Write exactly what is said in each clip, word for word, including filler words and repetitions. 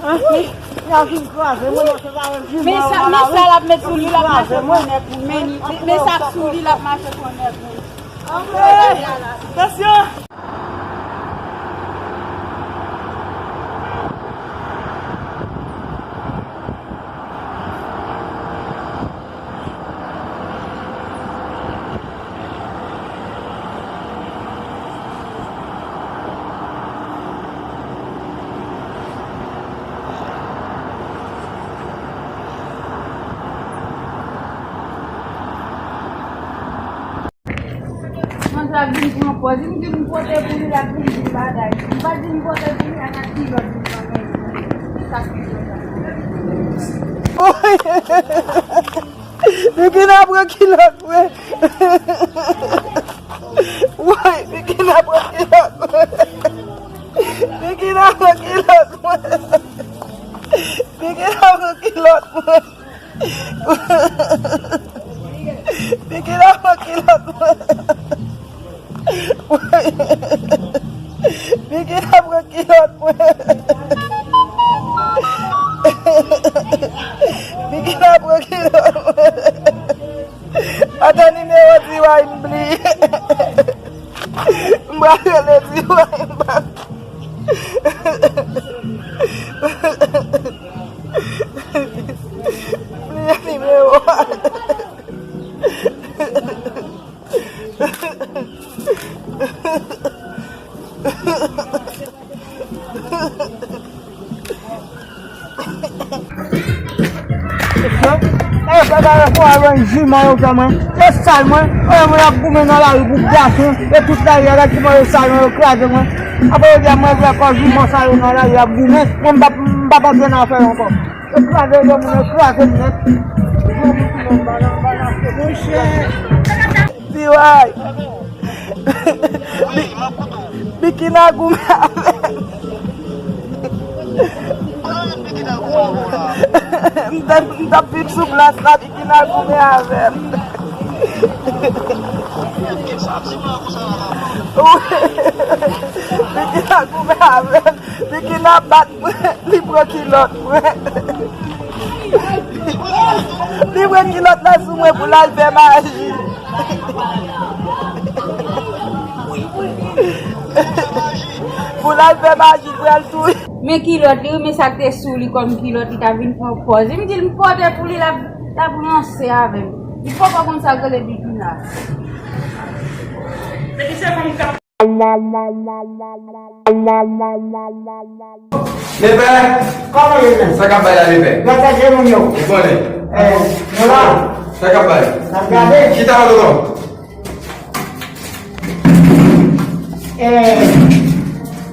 Wi, y ap vin kraze mwen, non, se pa menm jimè yo nan lari. Men sa, men sa l ap met sou li, l ap mache pran nèg moun. Men, men sa k sou li, l ap mache pran nèg moun. Tansyon! Manzè ap vin pran pòz. Li di m pote pou li, l ap vin di bagay. M pa di m pote pou li, a ki lòt li pran men. Sa ki lòt la. Bikina pran kilòt mwen. Woy, Bikina pran kilòt mwen. Bikina pran kilòt mwen. Bikina pran kilòt mwen. Bikina pran kilòt mwen. Bikina pran kilòt mwen. Bikina pran kilòt mwen. Ata nimewo Tiway m bliye. M pa rele Tiway, m pa. M bliye nimewo a. Sa, sa, sa, fò alò jimè yo fè mwen. Yo sal mwen. Yo mwen ap goumen nan lari pou gason. E tout lari a, gad kouman yo sal mwen, yo kraze mwen. Apre yo di a mwen vle kò jimè sa yo nan lari ap goumen. Mwen m pa, m pa panse nan afè yo ankò. Yo kraze yo moun, yo kraze m nèt. Monchè. Tiway. Bi-, Bikina goumen avè m. M t ap, m t ap viv sou plas la, Bikina goumen avè m. Bikina goumen avè m. Bikina bat mwen, li pran kilòt mwen. Li pran kilòt la sou mwen pou l al fè maji. Pou l al fè maji, pou l al touye. Men kilòt li, wi, men sa k te sou li kòm kilòt, li ta vin pran pòz. Li m di l m pote pou li, l ap, l ap ranse avè m. Li poko konn sa k rele Bikina. Lepè! Kòman ye menm? Sa k ap bay la, Lepè? Gade je moun yo. Ou konnen. Eh, nou la. Sa k ap bay? N ap gade. Chita la, tonton. Eh,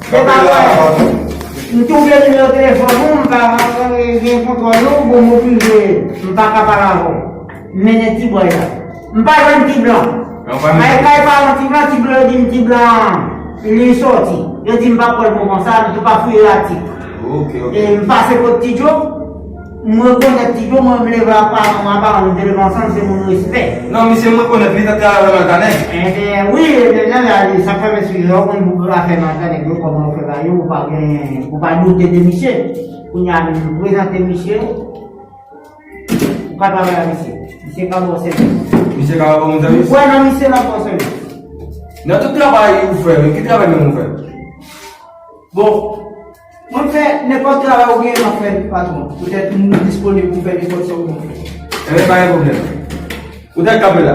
se pa vre. M touble nimewo telefòn ou, m pa gen kontwòl ou, bon, m oblije, m pa ka pale avè w. M mennen ti bòy la. M pa jwenn ti blan. Mwen kay paran ti blan, ti blan yo di m ti blan an, li sòti. Yo di m pa pran l pou konsa, m tou pa fouye latik. Ok, ok. E m pase kot Ti Djo, m rekonèt Ti Djo, mwen m leve ak paran mwen, paran mwen te leve ansanm, se moun respè. Non, misye m rekonèt, li t ap travay avè m nan kanè. Enben, wi, enben, nan la, li, sa k fè m eskize, ou konn pou afè nan kanè, yo kòman yo fè bagay yo, ou pa gen, ou pa doute de misye. Kounye a, m prezante misye. Ou ka travay ak misye. Misye ka ba w sèvis. Misye ka ba w moun sèvis? Ou kwè nan misye, l ap ba w sèvis. Nan tout travay ou fè, men ki travay menm ou fè? Bon, mwen fè nenpòt travay ou genyen, m ap fè, patwon. Poutèt m disponib pou fè nenpòt sa ou vle fè. Enben, pa gen pwoblèm. Ou tèt kanpe la.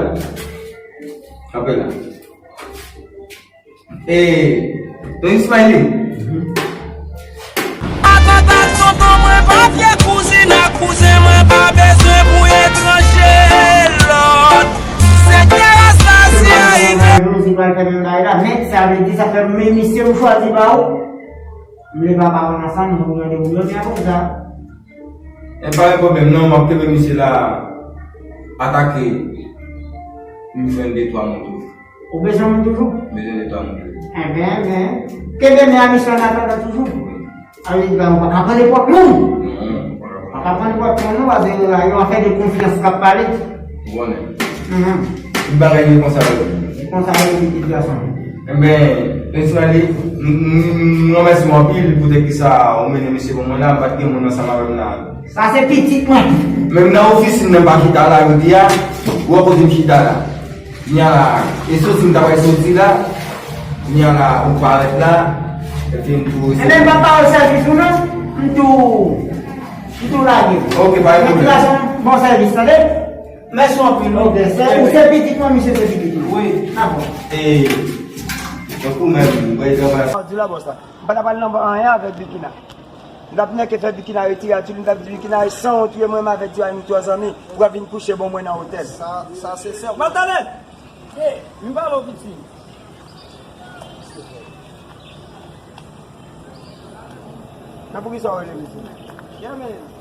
Kanpe la. E, Don Ismaili. Atantan tonton mwen pa fye, kouzin ak kouzen mwen pa bezwen pou etranje. Lòt se Kerastase a. Mizik pral fè menm bagay la, men sa vle di sa fè men misye m chwazi ba ou. M leve a pawòl ansanm, nou rande ou yo, men apre sa. E pa gen pwoblèm non, m ap kenbe misye la atake. M jwenn de twa moun toujou. Ou bezwen moun toujou? Bezwen de twa moun toujou. Enben, enben. Kenbe men a misye an atandan toujou. Wi. A vle di, ou pa ka pran nenpòt moun. Non, pa ka pran. Pa ka pran nenpòt moun, non, paske la, yon afè de konfyans k ap pale. Ou konnen. Mhm. Tout bagay gen konsa yo. Konsa yo, pitit gason. Enben, Personally, m, m, m, m remèsye w anpil poutèt ki sa ou mennen mesye ban mwen la, m pa t gen moun ansanm avè m la. Sa se pitit mwen. Menm nan ofisin nan pa chita la jodi a, ou wè kote m chita la. Kounye a la, e soti m ta pral soti la, kounye a la, ou parèt la, epi m tou... Ebyen, m pa ba w sèvis ou non, m tou, m tou lage. Ok, pa gen pwoblèm. Mèt la se yon bon sèvis, tande? Mèsi anpil, wi. Ok, se, ou se pitit mwen, misye se pitit mwen. Wi. Dakò. E, tankou menm, mwen travay. Sa w di la, bòs la. M pa t ap al nan anyen avèk Bikina. M t ap nèke fè Bikina retire atil, m t ap di Bikina, e san wont, wi, mwen, m avèk Diane, nou twa zanmi, pou w ap vin kouche bò mwen nan otèl. Sa, sa se sè. Mwen tande! Hey, m pale w piti. Nan poukisa w rele misye? Yeah, man.